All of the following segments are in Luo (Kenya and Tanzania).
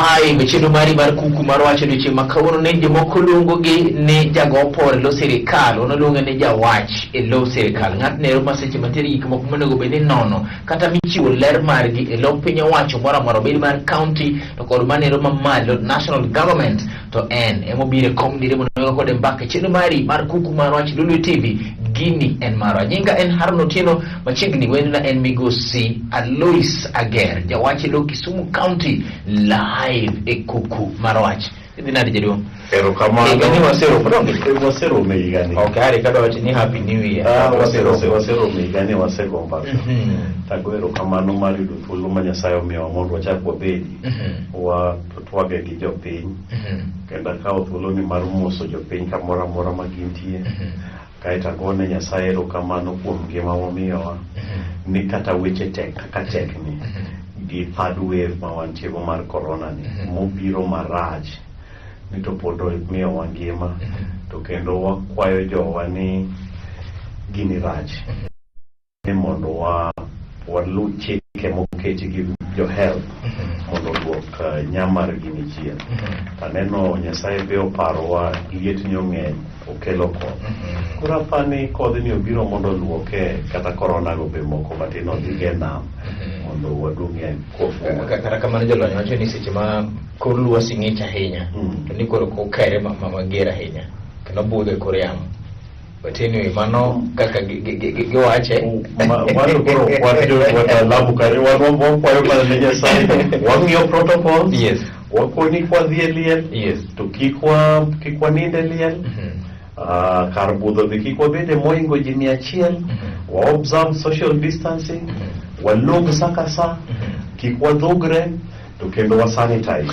Live chenro mari mar kuku mar wacho odiochieng' ma kawuono ni jomoko luongogi ni jago opor e lo sirikal, wan waluonge ni jawach e lo sirikal. Ng'atno ero ma seche mantiere gik moko monego bed ni nono kata michiwo ler margi e lo piny owacho moro amora, obed mar county to kod manero mamalo national government, to en emobiro e kom dire mondo ogo kode mbaka e chenro mari mar kuku mar wach Lolwe TV. Gini en marwa. Nyinga en Haron Otieno, machiegni wendona en migosi Alois Ager, jawach e lo Kisumu County, live e kuku mar wach. Idhi nade, jaduong'? Erokamano. Higani waseromo, donge? Waseromo e higani. Ok, Ari kadwa wacho ni happy new year. Ah, waseromo e higani, wasego mbaka. Tago erokamano mar yudo thuolo ma Nyasaye omiyowa mondo wachak wabedi. Watwage gi jopiny. Kendo akawo thuoloni mar moso jopiny kamoro amora ma gintie. Kaeto agone Nyasaye erokamano kuom ngima momiyowa. Ni kata weche tek kaka tekni. Gi third wave ma wantie go mar corona ni. Mobiro marach. Ni to pod omiyowa ngima. To kendo wakwayo jowa ni gini rach. Ni mondo wa waluw chike moketi gi jo health mondo oduok nya mar gini chien. Aneno Nyasaye be oparowa, liet ni ong'eny, okelo koth. Koro apani kodhni obiro mondo oluoke kata corona go be moko matin odhi e nam mondo waduong' e kofu. Kata kamano jolony wacho ni seche ma kor lwasi ng'ich ahinya to ni koro okere mager ahinya kendo budho e kor yamo. But anyway, mano kaka giwache. Wan koro wan jo wataalamu kanyo, wan wakwayo mana ne Nyasaye, wang'iyo protocols. Wakoni kwadhi e liel to kik wanind e liel. Kar budho be kik wabede moingo ji 100. Wa observe social distancing. Walog sa ka sa. Kik wadhugre to kendo wa sanitize.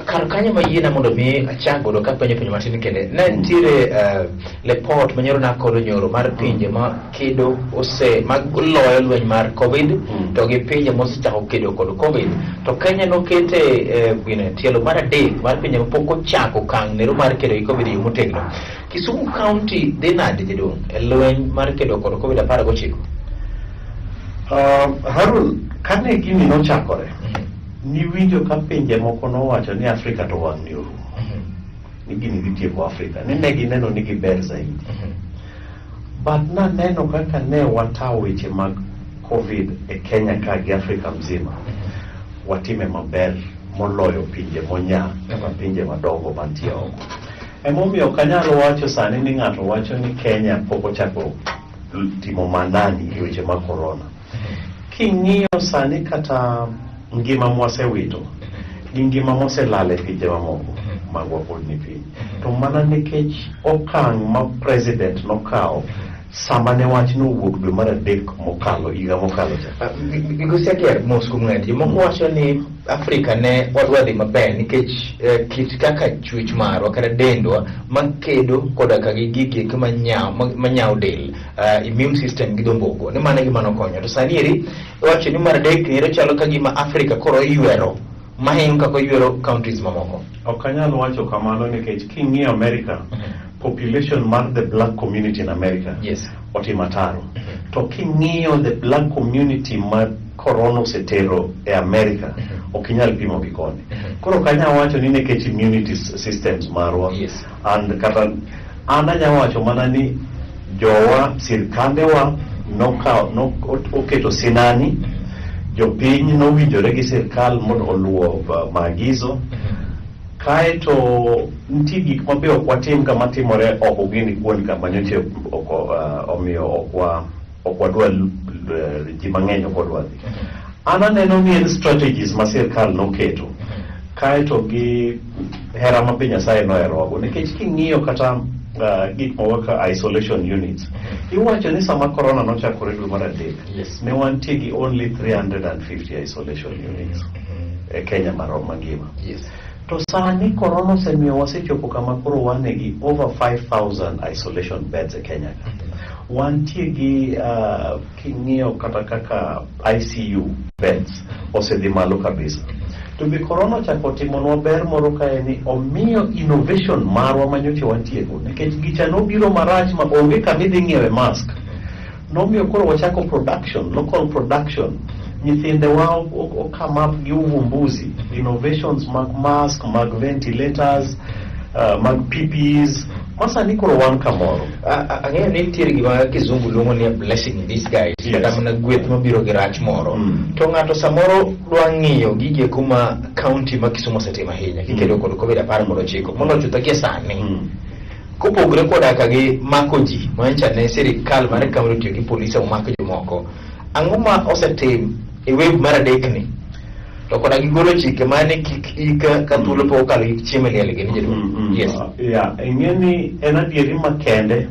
Kar kanyo ma yiena mondo mi achak godo kapenjo penjo matin kende. Ne nitiere report manyoro nakodo nyoro mar pinje ma kedo ose ma loyo lweny mar COVID to gi pinje mosechako kedo kod COVID. To Kenya nokete gine, tielo mar adek mar pinje mapok ochako okang' nero mar kedo gi COVID e yo motegno. Kisumu County dhi nade, jaduong', e lweny mar kedo kod COVID 19? Harun, kane gini nochakore, niwinjo ka pinje moko nowacho ni Afrika to wang' ni orumo. Ni gini dhi tieko Afrika. Ni ne gineno ni giber zaidi. But naneno kaka ne watawo weche mag COVID e Kenya ka gi Afrika mzima. Watime maber moloyo pinje monya kata pinje madongo mantie oko. Emomiyo ok anyal wacho sani ni ng'ato wacho ni Kenya pok ochako timo manani e weche mag corona. King'iyo sani kata ngima mwasewito gi ngima moselal e pinje mamoko, magwa pod ni piny. To mana nikech okang' ma president nokawo sama ne wach nowuok dwe mar adek mokalo, higa mokalo cha. Migosi Ager, mos kuom ng'ato. Jomoko wacho ni Afrika ne wadwa dhi maber nikech kit kaka chwech marwa kata dendwa makedo koda ka gi gigi eki manyawo del, immune system gi dho mboko, ni mano e gima nokonyo. To sani eri iwacho ni mar adek ni ero chalo ka gima Afrika koro oywero mahingo kaka oywero counties mamoko. Ok anyal wacho kamano nikech king'iyo America, population mar the black community in America otimo ataro. To king'iyo the black community ma corona osetero e America, ok inyal pimo gi koni. Koro ok anyal wacho ni nikech immunity systems marwa. And kata an anyalo wacho mana ni jowa, sirkandewa nokawo, oketo sinani, jopiny nowinjore gi sirkal mondo oluwo maagizo. Kaeto nitie gik ma be ok watim kama timore oko gini kuond kama nyocha ok omiyo ok wadwa ji mang'eny ok wadwa dhi. An aneno ni en strategies ma sirkal noketo kaeto gi hera ma be Nyasaye noherowago, nikech king'iyo kata gik moko kaka isolation units, iwacho ni sama corona nochakore dwe mar adek ne wantie gi only 350 isolation units e Kenya marom mangima. To sani corona osemiyo wasechopo kama koro wan gi over 5000 isolation beds e Kenya ka. Wantie gi king'iyo kata kaka ICU beds osedhi malo kabisa. To be corona ochako otimonwa ber moro kae ni omiyo innovation marwa manyocha wantiego, nikech gicha nobiro marach ma onge kama idhi ng'iewe mask. Nomiyo koro wachako production, local production. Nyithindewa o come up gi uvumbuzi, innovations mag mask, mag ventilators, mag PPEs, ma sani koro wan kamoro. Ang'eyo ni nitiere gima kizungu luongo ni a blessing in disguise, kata mana gweth mabiro gi rach moro. To ng'ato samoro dwa ng'iyo gige kuma county ma Kisumu osetimo ahinya kikedo kod Covid 19 moloyo chutho gie sani. Kopogore koda ka gi mako ji, manyicha ne sirikal mar county otiyo gi polise omako jomoko. Ang'o ma osetim e wave mar adek ni? To koda gi golo chike mane kik ika ka thuolo pok okalo ik chiemo e liel gini jaduong'. Yes. Yeah, ing'e ni en adieri makende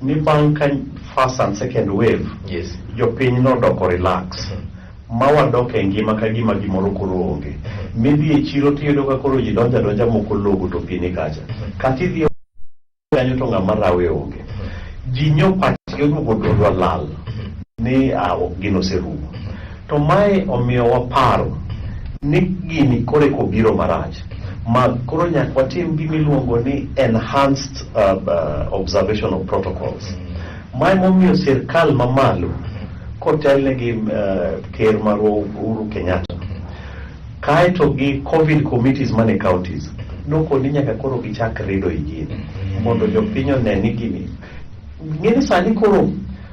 ni bang' ka first and second wave, jopiny nodoko relax, ma wadok e ngima ka gima gimoro koro onge. Midhi e chiro tiyudo ka koro ji donjo adonja moko logo to pi ni kacha. Kata idhi kanyo to ng'ama rawe onge. Ji nyo pachgi oduogo odwa lal ni ah, ok gino oserumo. To mae omiyo waparo ni gini koro eko biro marach. Ma koro nyaka watim gima iluongo ni enhanced observation of protocols. Mae momiyo sirkal mamalo kotelne gi ker marwa Uhuru Kenyatta kaeto gi COVID committees mane counties nokoni nyaka koro gichak rido i gini mondo jopiny one ni gini ng'eni sani koro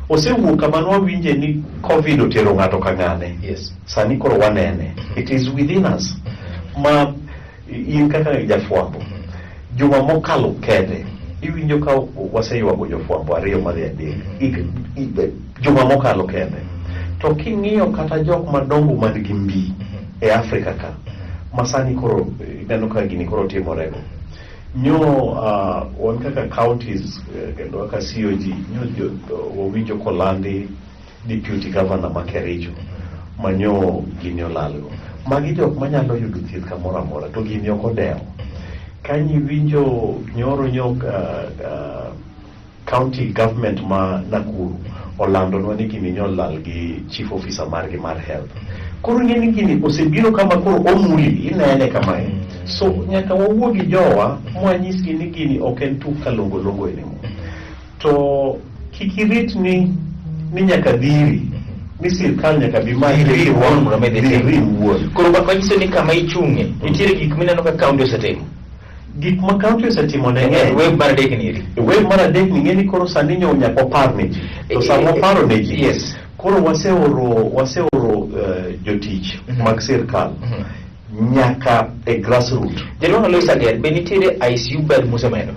osewuok kama nwawinje ni COVID otero ng'ato ka ng'ane. Sani koro wanene, it is within us. Ma in kaka jafwambo, juma mokalo kende iwinjo ka waseywago jofwambo ariyo madhi adek juma mokalo kende. To king'iyo kata jok madongo man gi mbi e Afrika ka ma sani koro ineno ka gini koro timorego nyo wan kaka counties, kendo kaka COG nyo wawinjo kolandi deputy governor ma Kericho manyo gini olalgo. Magi jok manyalo yudo thieth kamoro amora to gini ok odewo. Kanyo iwinjo nyoro nyo county government ma Nakuru olandonwa ni gini nyo lal gi chief officer margi mar health. Koro ing'e ni gini osebiro kama koro omuli inene kamae. So nyaka wawuo gi jowa mwanyisgi ni gini ok en tuk kalongolongo anymore. To kik irit ni nyaka dhiri ni sirkal nyaka bi ma Dhiri iwuon mondo mi dhi tim. Dhiri iwuon. Koro manyiso ni kama ichung'e nitiere gik mineno ka county osetimo. Gik ma county osetimo ne ng'eny. Wave mar adek ni eri. Wave mar adek ni ng'e ni koro sani nyo nyaka wapar ne ji. To sama waparo ne ji, koro waseoro jotich mag sirkal nyaka e grassroot. Jaduong' Alois Ager, be nitiere ICU bed musemedo?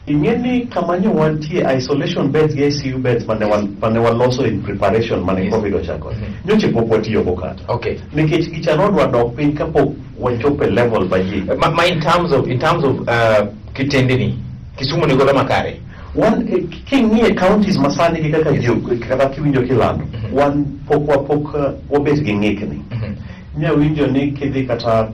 Ing'e ni kama nyo wantie isolation beds gi ICU beds mane waloso in preparation mane COVID ochakore, nyocha pok watiyogo kata. Nikech gicha nodwa dok piny kapok wachopo e level ba ji. Ma in terms of kitendni, Kisumu ni godo makare. Wan king'iye counties masani gi kaka ji kata kiwinjo kilando, wan pok wapok wabet gi ng'ikni. Nya winjo ni kidhi kata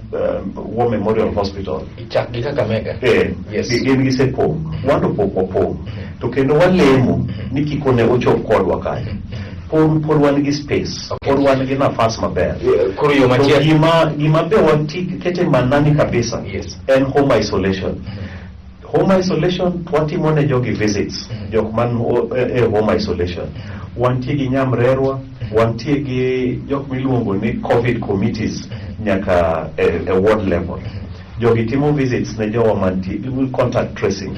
War Memorial Hospital. Ichak gi Kakamega. Gin gisepong'. Wan to pok wapong'. To kendo walemo ni kik onego ochop kodwa kanyo. Pod wan gi space. Pod wan gi nafas maber. Koro yo To machielo. gima be wati kete manani kabisa en home isolation. Home isolation watimo ne jogi visits. Jok man e home isolation. Wantie gi nyamrerwa, wantie gi jok miluongo ni COVID committees nyaka e ward level. Jogi timo visits ne jowa mantie, contact tracing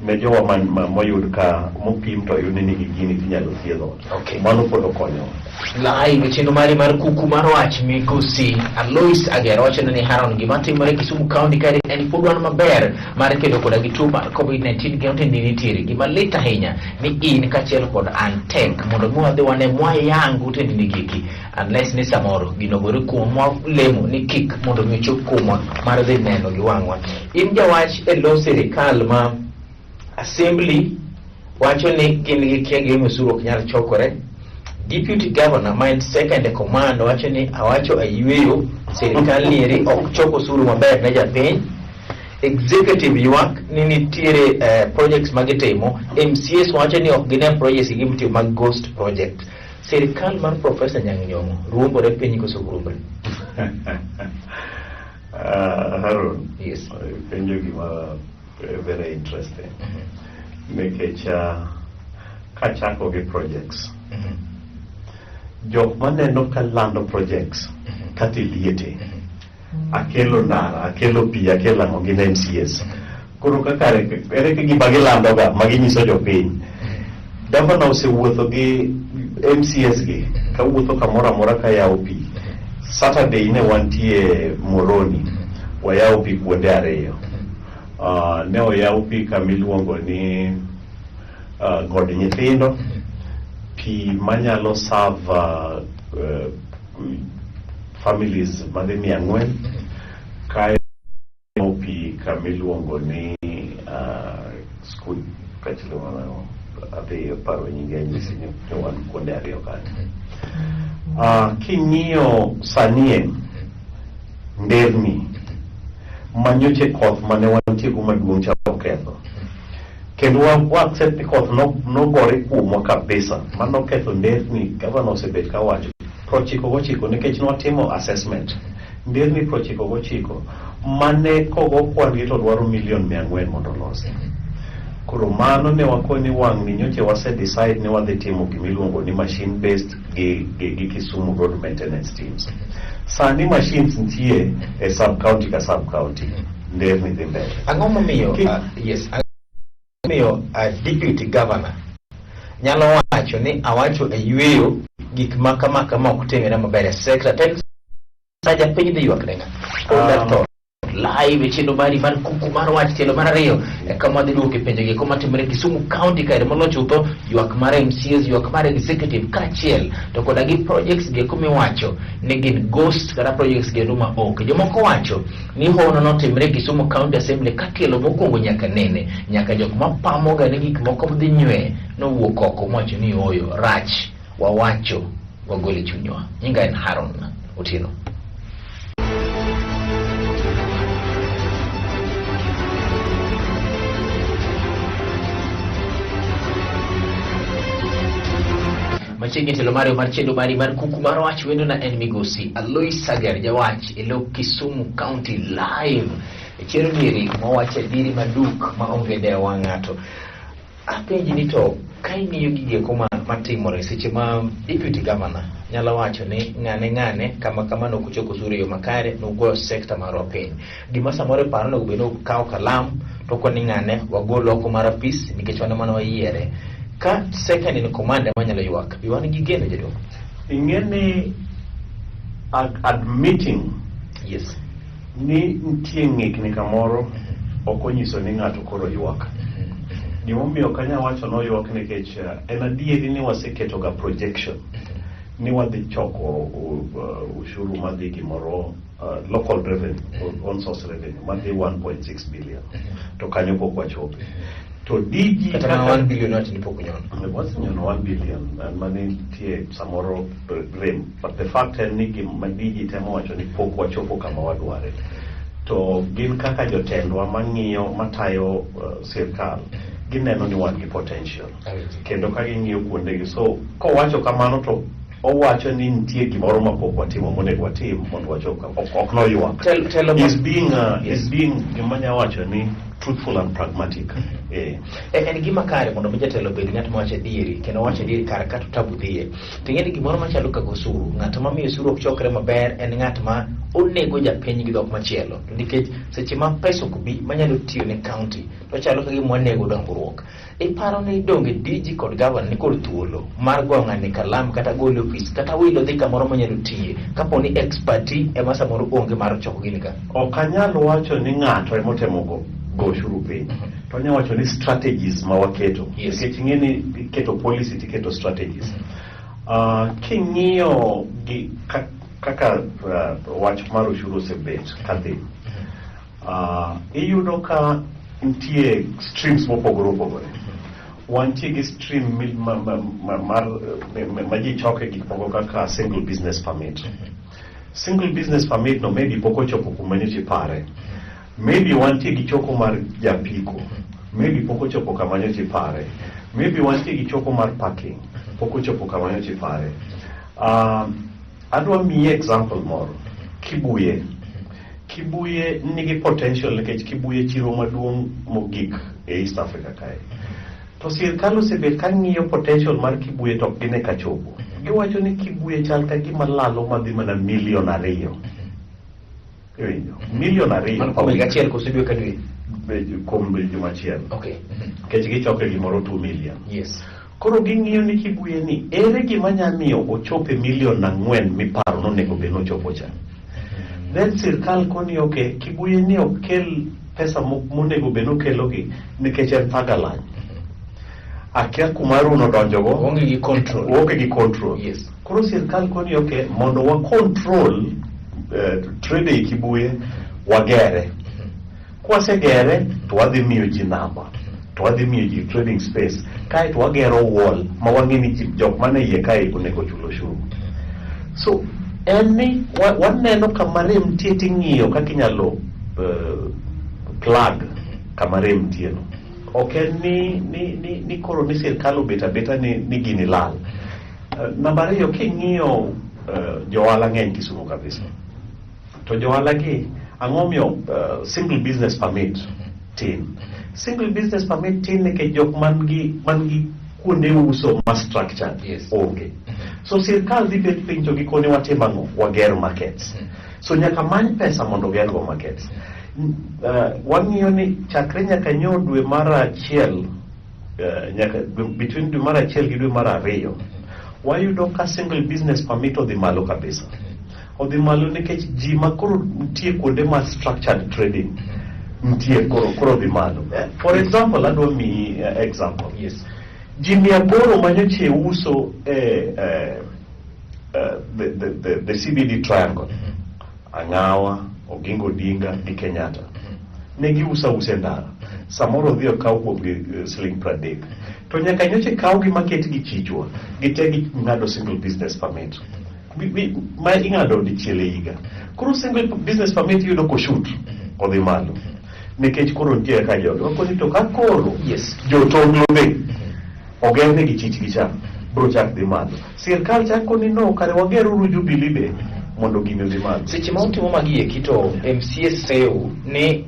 ne jowa man, ma, moyud ka mopim to oyud ni nigi gini tinyalo thiedho. Mano pod okonyowa. Live chenro mari mar kuku mar wach migosi Alois Ager wacho ni Haron gima timore Kisumu County kae en pod wan maber mar kedo koda gi tuo mar COVID-19 kendo ni nitiere gima lit ahinya ni in kaachiel kod an tek mondo mi wadhi wane mwayangu tendni giki unless ni samoro gino gore kuomwa lemo ni kik mondo mi ochop kuomwa mar dhi neno gi wang'wa. In jawach e lo sirikal ma assembly wacho ni gin gi kia gi osuru ok nyal chokore. Deputy Governor ma en second in command wacho ni awacho ayweyo sirikal nieri ok chok osuru maber ne japiny. Executive ywak ni nitiere projects magitimo. MCAs wacho ni ok gine projects gi gimtiyo mag ghost project. Sirikal mar Professor Anyang' Nyong'o ruombore piny koso ok ruombre? Haron, penjo gima very interesting. Nikech kachako gi projects. Jok maneno ka lando projects kata e liete, akelo ndara, akelo pi, akelo ang'o, gin MCAs. Koro kaka ere ka gima gilandoga ma ginyiso jopiny. Gavana osewuotho gi MCAs gi kawuotho kamoro amora ka yawo pi. Saturday ne wantie Moroni, wayawo pi kuonde ariyo. Ne oyaw pi kamiluongo ni God Nyithindo, pi manyalo serve families madhi 400. Kae pi kamiluongo ni school kachielo adhi paro nyinge anyisi ni wan kuonde ariyo kanyo. King'iyo sanie nderni manyoche koth mane wantie go maduong' cha oketho, kendo wa accept ni koth nogore kuomwa kabisa manoketho nderni. Gavana osebet kawacho 99 nikech nwatimo assessment nderni 99 mane kogo kwan gi to dwaro milion 400 mondo olosi. Koro mano ne wakoni wang' ni nyoche wase decide ni wadhi timo gimiluongo ni machine based gi Kisumu road maintenance teams. Sani machines nitie e sub county ka sub county, nderni dhi mbele. Ang'o momiyo yes, ang'o momiyo deputy governor nyalo wacho ni awacho e yweyo gik ma kama kama ok timre maber e sector ten sa japiny dhi ywak ne ng'a? Hold live e chenro mari mar kuku mar wach tielo mar ariyo e kama wadhi duoko e penjo gi koma timore Kisumu County kae molo chutho ywak mar MCAs, ywak mar executive kaachiel to koda gi projects gi eko miwacho ni gin ghost kata projects gi endo ma ok. Jomoko wacho ni hono notimre Kisumu County Assembly ka tielo mokwongo nyaka nene nyaka jok mapamoga ni gik moko dhi nywe nowuok oko mowacho ni oyo rach wawacho wagol e chunywa. Nyinga en Haron Otieno. Machiegni telo mari mar chenro mari mar kuku mar wach wendo na en migosi Alois Sager jawach e lo Kisumu County live e chenro dieri mawacho adieri maduk ma onge dewo wang' ng'ato. Apenji ni to ka ing'iyo gigi eko matimore seche ma deputy governor nyalo wacho ni ng'ane ng'ane kama kama nok ochoko osuru e yo makare nogoyo sekta marwa piny. Gima samoro iparo onego bed ni okawo kalam to okoni ng'ane wagol oko mar apis nikech wan ema ne wayiere. Ka second in command ema nyalo ywak, be wan gi geno jaduong'? Ing'e ni admitting ni nitie ng'ikni kamoro ok onyiso ni ng'ato koro ywak. Gimomiyo ok anyal wacho ni oywak nikech en adieri ni waseketo ga projection ni wadhi choko ushuru madhi gimoro local revenue, own source revenue madhi 1.6 billion to kanyo pok wachope. To DG kata mana 1 billion wacho ni pok unyono. Wasenyono 1 billion mane nitie samoro rem, but the fact en ni gima DG temo wacho ni pok wachopo kama wadware. To gin kaka jotendwa mang'iyo matayo sirkal gineno ni wan gi potential kendo ka ging'iyo kuondegi. So kowacho kamano to owacho ni nitie gimoro ma pok watimo monego watim mondo wachop ka ok noywak. Telo is being is being gima nya wacho ni truthful and pragmatic. En gima kare mondo mi jatelo obed ng'at mawacho adieri kendo wacho adieri kar ka to tabu dhiye. To ing'e ni gimoro machalo kaka osuru, ng'at mamiyo osuru ok chokre maber en ng'at ma onego japiny gi dhok machielo. To nikech seche ma pesa ok bi manyalo tiyo ne county to chalo ka gima wanego dongruok. Iparo ni donge DG kod governor ni kod thuolo mar goyo ng'ani kalam kata gole ofis kata wilo dhi kamoro monyalo tiye kapo ni expertise ema samoro onge mar choko gini ka. Ok anyal wacho ni ng'ato ema otemo go osuru piny. To anyalo wacho ni strategies ma waketo. Nikech ing'e ni iketo policy to iketo strategies. King'iyo gi kaka wach mar ushuru osebet kadhi, iyudo ka nitie streams mopogore opogore. Wantie gi stream ma ji choke gik moko kaka single business permit. Single business permit no maybe pok ochopo kuma nyocha ipare. Maybe wantie gi choko mar japiko, maybe pok ochopo kama nyocha ipare. Maybe wantie gi choko mar parking, pok ochopo kama nyocha ipare. Adwa miyi example moro. Kibuye. Kibuye nigi potential nikech Kibuye chiro maduong' mogik e East Africa kae. To sirkal osebet ka ng'iyo potential mar Kibuye to ok gine ka chopo. Giwacho ni Kibuye chal ka gima lalo madhi mana milion 2. Iwinjo? Milion 2. Mano kuom higa achiel koso dwe ka dwe? Kuom juma achiel. Okay. Nikech gichoke gimoro 2 million. Yes. Koro ging'iyo ni Kibuye ni ere gima nya miyo ochope milion 4 miparo nonego bed nochopo cha. Then sirkal koni okay, Kibuye ni ok kel pesa monego bed nokelogi nikech en thagalany. Akia kuma Harun odonjogo. Oonge gi control. Oonge gi control. Yes. Koro sirkal koni okay, mondo wa control trade ei Kibuye, wagere. Kwasegere to wadhi miyo ji namba, to wadhi miyo ji trading space, kaeto wagero wall ma wang'e ni jok mane iye kae onego chul oshuru. So en ni waneno kama rem nitie ting'iyo kaka inyalo plug kama rem nitie no. Ok en ni koro ni sirkal obet abeta ni gini lal. Namba 2, king'iyo johala ng'eny Kisumu kabisa. To johala gi ang'o miyo single business permit tin? Single business permit tin nikech jok man gi kuonde uso ma structured onge. So sirkal dhi bet piny to gikone watim ang'o? Wager markets. So nyaka many pesa mondo ogergo markets. Wang'iyo ni chakre nyaka nyo dwe mar 1, nyaka between dwe mar 1 gi dwe mar 2, wayudo ka single business permit odhi malo kabisa. Odhi malo nikech ji ma koro nitie kuonde ma structured trading nitie koro odhi malo. For example, adwa miyi example. Yes. Ji 800 manyoche uso the CBD triangle. Ang'awa, Oginga Odinga gi Kenyatta. Ne giuso ausa e ndara. Samoro odhi okaw kuomgi siling 30. To nyaka nyocha kawgi maket gi chichwa, gite ging'ado single business permit. Ma ing'ado dichiel e higa. Koro single business permit yudo koshut odhi malo. Nikech koro nitie kaka jogi. Wakoni to ka koro jotonglo be ogerne gi chichgi cha, bro chak dhi malo. Sirkal chako ni no, kare wager uru Jubilee be mondo gini odhi malo. Seche ma utimo magi eki to MCA seyo ni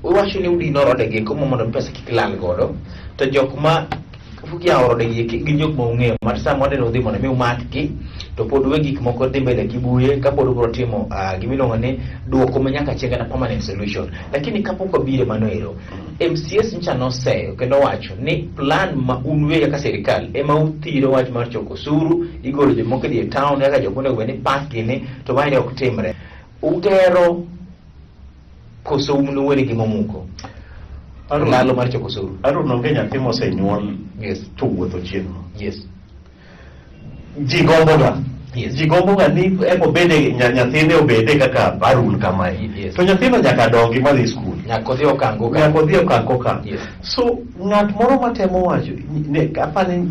uwacho ni udino rodegi eko mondo pesa kik lal godo, to jok ma yawo rodegi eki gin jok ma ung'eyo mar sama waneno udhi mondo mi umakgi to pod uwe gik moko dhi mbele Kibuye kapod ubiro timo gimiluongo ni duoko ma nyaka chieng' kata permanent solution. Lakini kapok wabiro mano ero, MCS ncha noseyo kendo owacho ni plan ma un uwegi kaka sirikal ema uthiro wach mar choko osuru, igolo jomoko e dier town kaka jok monego bed ni park gini, to maeni ok timre. Ugero koso un uwegi gima umuko? Lalo mar choko osuru. Harun, onge nyathi mosenyuol to wuotho chien. Yes. Ji gomboga. Yes. Ji gomboga ni emo bede nyathine obede kaka Harun kamae. Yes. To nyathino nyaka dongi madhi skul. Nyaka odhi okang' koka. Nyaka odhi okang' koka. Yes. So ng'at moro matemo wacho ne apani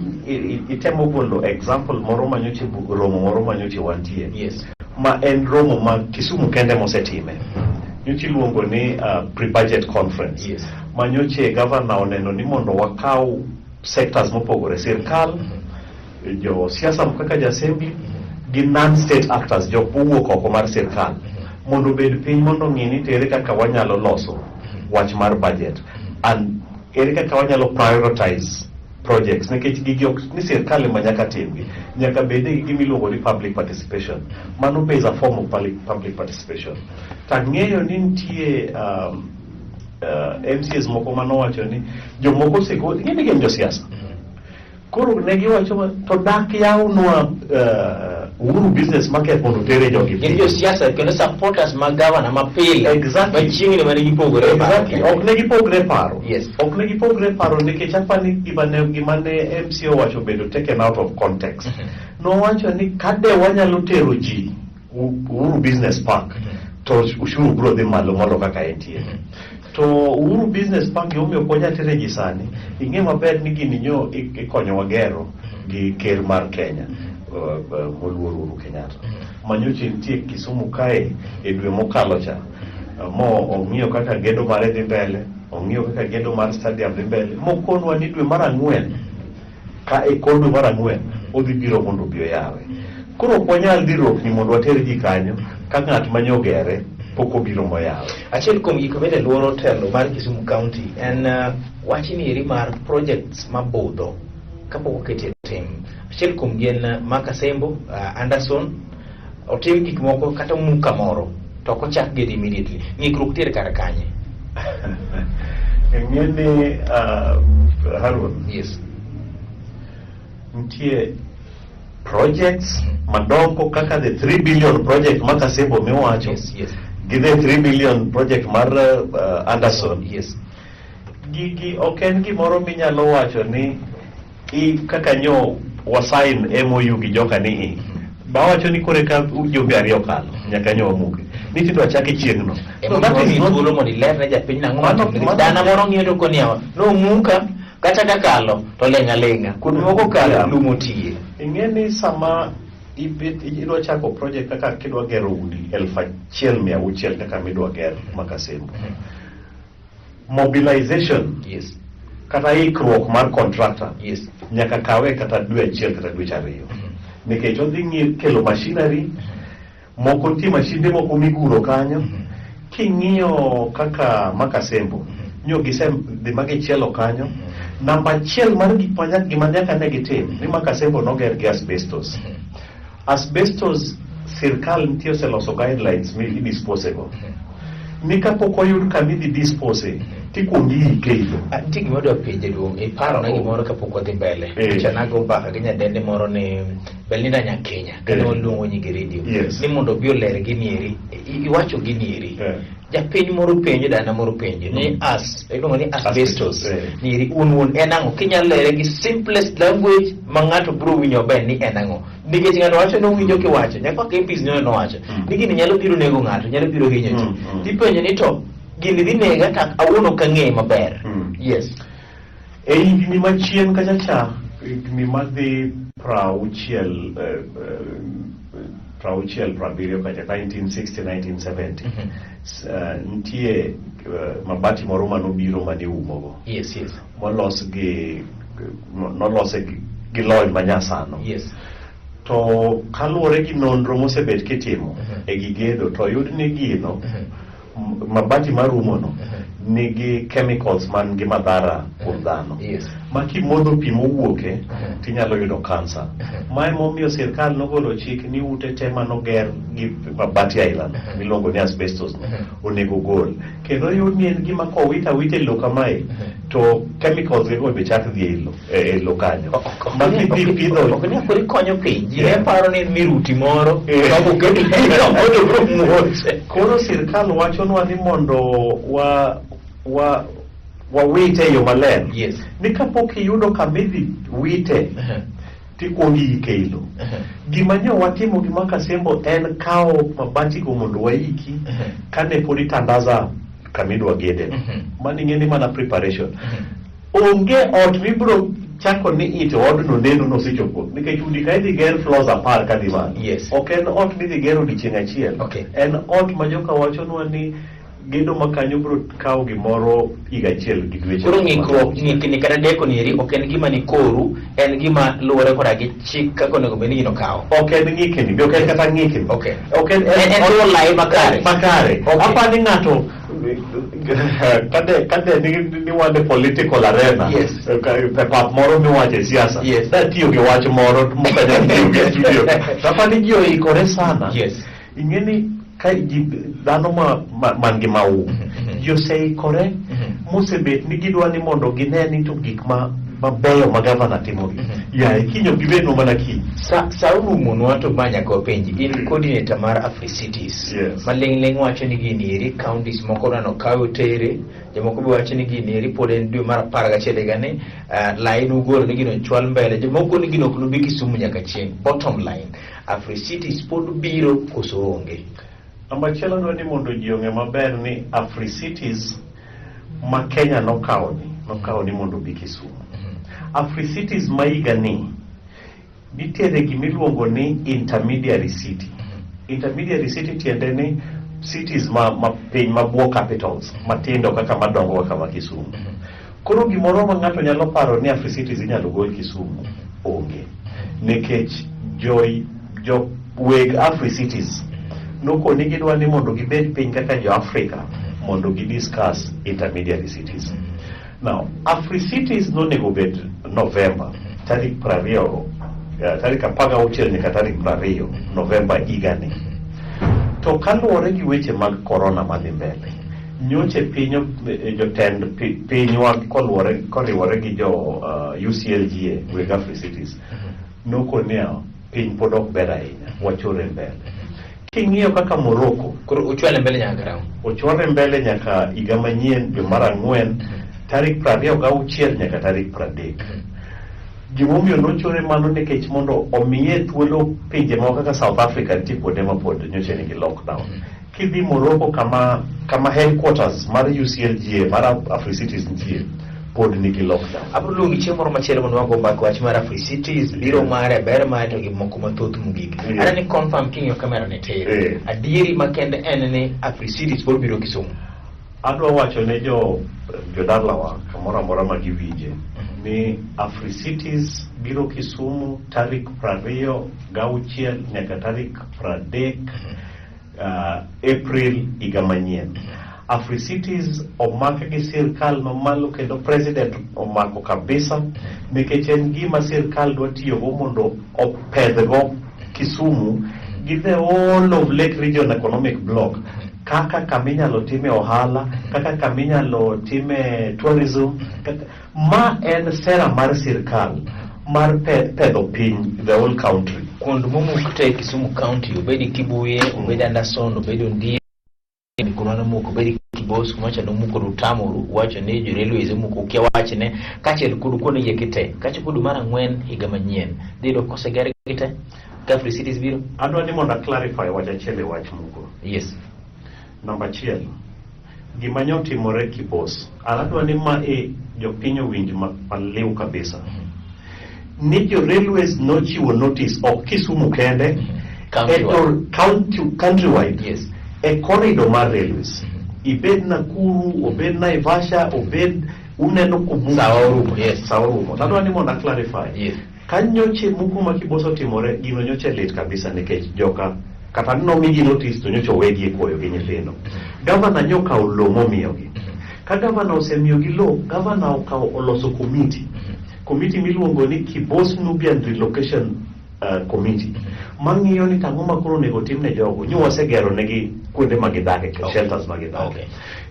itemo golo example moro manyoche romo moro manyoche wantie. Yes. Ma en romo ma Kisumu kende mosetime. Nyocha iluongo ni pre-budget conference. Yes. Manyoche governor oneno ni mondo wakaw sectors mopogore, sirkal, jo siasa kaka jo assembly, gi non-state actors, jok mowuok oko mar sirkal, mondo obed piny mondo ong'i ni to ere kaka wanyalo loso wach mar budget and ere kaka wanyalo prioritize projects, nikech gigi ok ni sirkal ema nyaka timgi, nyaka bede gi gima iluongo ni public participation. Mano be is a form of public participation. Tang'eyo ni nitie MCAs moko manowacho ni jomoko osego, ing'e ni gin josiasa. Koro ne giwacho to dak yawnwa Uhuru Business Market mondo otere jogi. Gin josiasa kendo supporters mag gavana mapile. Exactly. Machiegni mane gipogore e paro. Exactly. Ok ne gipogre paro. Yes. Ok ne gipogre paro nikech apani gima ne MC owacho bedo taken out of context. Nowacho ni kade wanyalo tero ji Uhuru Business Park to ushuru biro dhi malo molo kaka entie. To Uhuru Business Park gimomiyo ok wanyal tere ji sani, ing'e maber ni gini nyo ikonyowa gero gi ker mar Kenya, moluor Uhuru Kenyatta. Manyocha nitie Kisumu kae e dwe mokalo cha, mo ong'iyo kaka gedo mare dhi mbele, ong'iyo kaka gedo mar stadium dhi mbele, mokonwa ni dwe mar 4 ka e kor dwe mar 4 odhi biro mondo obi oyawe. Koro ok wanyal dhi rokni mondo water ji kanyo ka ng'at manyogere pok obiro moyawe. Achiel kuom gik mabende luoro telo mar Kisumu County en wach ni eri mar projects mabudho kapok oketi e tim. Achiel kuom gi en Mark Asembo, Anderson otim gik moko kata omuk kamoro to ok ochak gedo immediately. Ng'ikruok nitiere kar kanye? Ing'e ni Harun, Yes. nitie projects madongo kaka the 3 billion project ma Kasembo miwacho gi the 3 billion project mar Anderson. Gigi ok en gimoro minyalo wacho ni i kaka nyo wasign MOU gi joka ni i bawacho ni kore ka jumbe ariyo kalo nyaka nyo wamuke ni tidwa chake chieng'no. So that is not thuolo mondo iler ne japiny nang'o matimore. Dana moro ng'iyo to koni yawa nomuka kata ka kalo to ling' aling'a kuonde moko kalo lum otiye. Ing'e ni sama ibet idwa chako project kaka kidwa gero udi 1600 kaka midwa ger Makasembo, mobilization kata ikruok mar contractor nyaka kawe kata dwe achiel kata dweche ariyo, nikech odhi ng'i kelo machinery moko, nitie mashinde moko miguro kanyo. King'iyo kaka Makasembo nyo gise dhi ma gichielo kanyo, namba achiel mar gik ma gima nyaka ne gitim ni Makasembo noger gi asbestos. Asbestos sirkal nitie oseloso guidelines mi idisposego ni kapok oyud kama idhi dispose tikuongo iike e lowo. Nitie gima adwa penje duong', iparona gimoro kapok wadhi mbele. Cha nago mbaka gi nyadende moro ni Belinda Nyakenya kane waluongo nyinge redio ni mondo obi oler gini eri. Iwacho gini eri. Japiny moro penjo, dana moro penjo ni as iluongo ni asbestos ni eri un un en ang'o? Kinyalo lere gi simplest language ma ng'ato biro winjo maber ni en ang'o? Nikech ng'ato wacho ni owinjo kiwacho, nyaka kaka MPs nyoyo nowacho ni gini nyalo biro nego ng'ato, nyalo biro hinyo ji. Tipenjo ni to gini dhi nega to awuon ok ang'eye maber. Yes. E higni machien kacha cha, higni madhi 60, 60 70 kacha, 1960 1970, nitie mabati moro manobiro mane umogo. Molos gi nolose gi lony manyasano. To kaluwore gi nonro mosebet kitimo e gigedo to oyud ni gino mabati marumono nigi chemicals man gi madhara kuom dhano. Ma kimodho pi mowuoke tinyalo yudo kansa. Ma emomiyo sirkal nogolo chik ni ute te manoger gi mabati aila miluongo ni asbestos onego gol. Kendo oyud ni en gima kowit awita e lowo kamae to chemicals go be chak dhi e lowo e lowo kanyo. Ma kidhi pidho Ok ni koro ikonyo piny. Ji ne paro ni en miruti moro ma koket to biro muoch. Koro sirkal wachonwa ni mondo wa wa wawite e yo maler. Ni kapok iyudo kama idhi wite tikuongo iike e lowo. Gima nyo watimo gi Makasembo en kawo mabati go mondo waiki kane pod itandaza kama idwa gede. Mano ing'e ni mana preparation. Onge ot mibiro chako ni ito odno neno nosechopo nikech udi ka idhi ger floors 10 kadhi malo. Ok en ot midhi ger odiechieng' achiel. En ot ma joka wachonwa ni gedo ma kanyo biro kawo gimoro higa achiel gi dweche. Koro ng'ikruok ng'ikni kata deko ni eri ok en gima ni koru, en gima luwore koda gi chik kaka onego bed ni gino kawo. Ok en ng'ikni, be ok en kata ng'ikni. Ok en En luwo lai makare. Makare. Apa ni ng'ato kade ni wan e political arena. E pap moro miwacho e siasa. Datiyo gi wach moro mokanyal tiyo gi studio. To apa ni ji oikore sana. Ing'e ni ka ji dhano ma man gi mau ji oseikore mosebet ni gidwa ni mondo gine ni to gik ma mabeyo ma gavana timogi yaye kiny ok gibednwa mana kiny. Sa orumonwa to ma nyaka wapenji in coordinator mar Africities ma ling' ling' wacho ni gini eri counties moko dwa nokawe otere, jomoko be wacho ni gini eri pod en dwe mar 11 higani, line ugolo ni gino chwal mbele, jomoko ni gino ok nobi Kisumu nyaka chieng'. Bottom line, Africities pod biro koso onge? Namba achiel adwa ni mondo ji ong'e maber ni Africities ma Kenya nokawo ni mondo obi Kisumu. Africities ma higa ni nitiere gimiluongo ni intermediary city. Intermediary city tiende ni cities ma piny mabuo capitals matindo kaka madongo kaka ma Kisumu. Koro gimoro ma ng'ato nyalo paro ni Africities inyalo gol Kisumu onge. Nikech jo weg Africities nokoni gidwa ni mondo gibed piny kaka jo Africa mondo gi discuss intermediary cities. Now, Africities nonego bed November tarik 28 Tarik 16 nyaka tarik 20 Novemba higani. To kaluwore gi weche mag corona madhi mbele, nyoche piny jotend pinywa koluwore koriwore gi jo UCLGA weg Africities nokonia piny pod ok ber ahinya, wachore mbele. King'iyo kaka Morocco Koro uchwale mbele nyaka karang'o? Ochwale mbele nyaka higa manyien dwe mar ang'wen tarik 26 nyaka tarik 30. Gimomiyo nochore mano nikech mondo omiye thuolo pinje moko kaka South Africa nitie kuonde ma pod nyocha nigi lockdown. Kidhi Morocco kama headquarters mar UCLGA mar Africities nitie pod nigi lockdown. Abiro luongi chieng' moro machielo mondo wago mbaka wach mar Africities, biro mare, ber mare to gi moko mathoth mogik. Adwa ni confirm king'iyo kamera ni tir. Adieri makende en ni Africities pod biro Kisumu. Adwa wacho ne jo jodalawa kamoro amora ma giwinje ni Africities biro Kisumu tarik 26 nyaka tarik 30 April higa manyien. Africities omak gi sirkal mamalo kendo president omako kabisa nikech en gima sirkal dwa tiyogo mondo opedhgo Kisumu gi the whole of Lake Region Economic Bloc kaka kama inyalo time ohala, kaka kama inyalo time tourism. Kaka, ma en sera mar sirkal mar pedho piny the whole country. Kuond momuk te Kisumu County, obed Kibuye, obed Anderson, obed Ondie, kuma nomuko, obed Kibos, kuma cha nomuko Rutamoru, wacho ni jo railways omuko kia wachne, kaachiel kod kuonde gi te. Kachopo dwe mar ang'wen higa manyien, dhi yudo koseger gi te, ka Africities biro. Adwa ni mondo a clarify wach achiel e wach muko. Yes. Namba achiel, gima nyotimore Kibos, an adwa ni ma e jopiny owinj maliw kabisa. Ni jo railways nochiwo notice ok Kisumu kende, Countrywide. County, countrywide. Yes. E corridor mar railways. Ibed Nakuru, obed Naivasha, obed uneno kumu. Sawa orumo, yes. Sawa orumo. Adwa ni mondo a clarify. Yes. Ka nyoche muko ma Kibos otimore, gino nyoche lit kabisa nikech joka kata nomigi notice to nyocha owegi e koyo gi nyithindo. Gavana nyokawo lowo momiyogi. Ka gavana osemiyogi lowo, gavana okawo oloso committee. Committee miluongo ni Kibos Nubian Relocation Committee. Mang'iyo ni tang'o ma koro onego tim ne jogo. Nyo wasegero negi kuonde ma gidake, shelters ma gidake.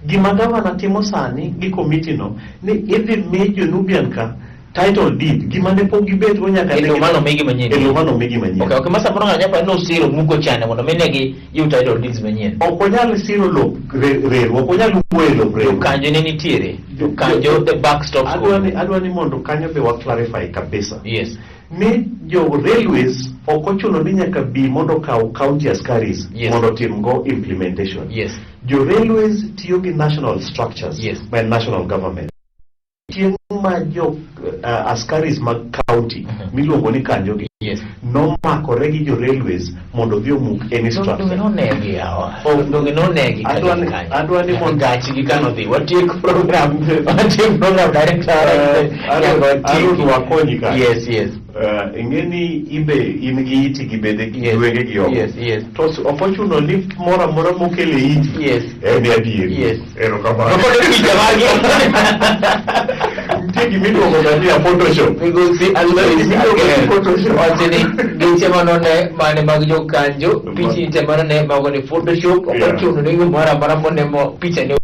Gima gavana timo sani gi committee no ni idhi mi jo Nubian ka title deed gima ne pok gibet go nyaka E lowo mano omigi manyien. E lowo mano omigi manyien. Okay, ma samoro ng'ato nyalo paro ni osiro muko chande mondo minegi yud title deeds manyien. Ok wanyal siro lop reru, ok wanyal wuoyo e lop reru. Jokanjo ne nitiere. Jokanjo the buck stops. Adwa ni mondo kanyo be wa clarify kabisa. Yes. Ni jo railways ok ochuno ni nyaka bi mondo okaw county askaris mondo otim go implementation. Yes. Jo railways tiyo gi national structures Yes. by national government. Chieng' ma jo askaris mag county miluongo ni kanjogi Yes. nomakore gi jo railways mondo odhi omuk any structure. Donge nonegi yawa. Oh. Donge nonegi Adwa ni- kanyo. adwa ni mondo- gachgi kano dhi. Watiek program. Watiek program director. Nyaka watieki. Arun wakonyi kanyo. Yes. Ing'e ni imbe in gi iti gi bede gi wenge gi oko. Yes. To ok ochuno ni moro amora mokelo e iti Yes. en adieri. Yes. Erokamano. Nokono picha magi. Nitie gima iluongo ga ni Photoshop. Migosi Alois Ager wacho ni geche manone mane mag jokanjo pichni te manone mago ni Photoshop ok ochuno ni gimoro amora monemo picha ni.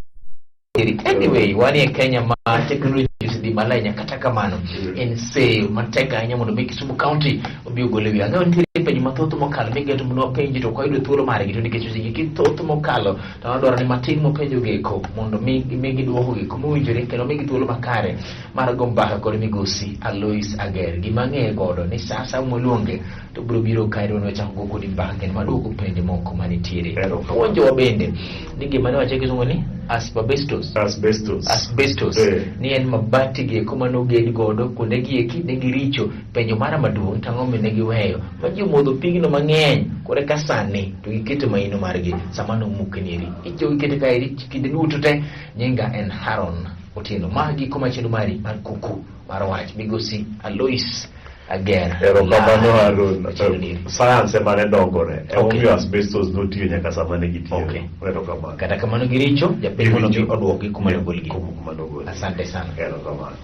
Anyway, wanie Kenya ma technology osedhi malo ahinya, kata kamano en seyo matek ahinya mondo mi Kisumu County obi ogol e wiye. Ang'eyo nitiere penjo mathoth mokalo migeto mondo wapenji to ok wayudo thuolo margi, to nikech weche gi thoth mokalo to wadwaro ni matin mopenjo geko mondo mi migi duoko geko mowinjore kendo migi thuolo makare mar go mbaka kod migosi Alois Ager. Gima ang'eye godo ni sa asaya mwaluonge to biro biro kae to wachako go kodi mbaka kendo maduoko penjo moko manitiere. Puonjowa bende ni gima ne wacho kisungu ni asbestos. Asbestos. Asbestos. Ni en mabati gi eko mane oged godo kuonde gi eki ne giricho. Penjo mara maduong' to ang'o mane giweyo ma ji omodho pigno mang'eny kore ka sani to giketo maino margi sama nomuk nieri. Itiyo gi kete kaeri kinde duto te. Nyinga en Haron Otieno. Ma giko machendo mari mar kuku mar wach migosi Alois Ager. Erokamano Haron. Machendo nieri. Science ema ne dongore. Emomiyo asbestos notiyo nyaka sama ne gitiyo. Okay. Erokamano. Kata kamano giricho, japiny mondo mi Giricho. oduokgi kuma nogolgi. Kuma nogolgi. Asante sana. Erokamano.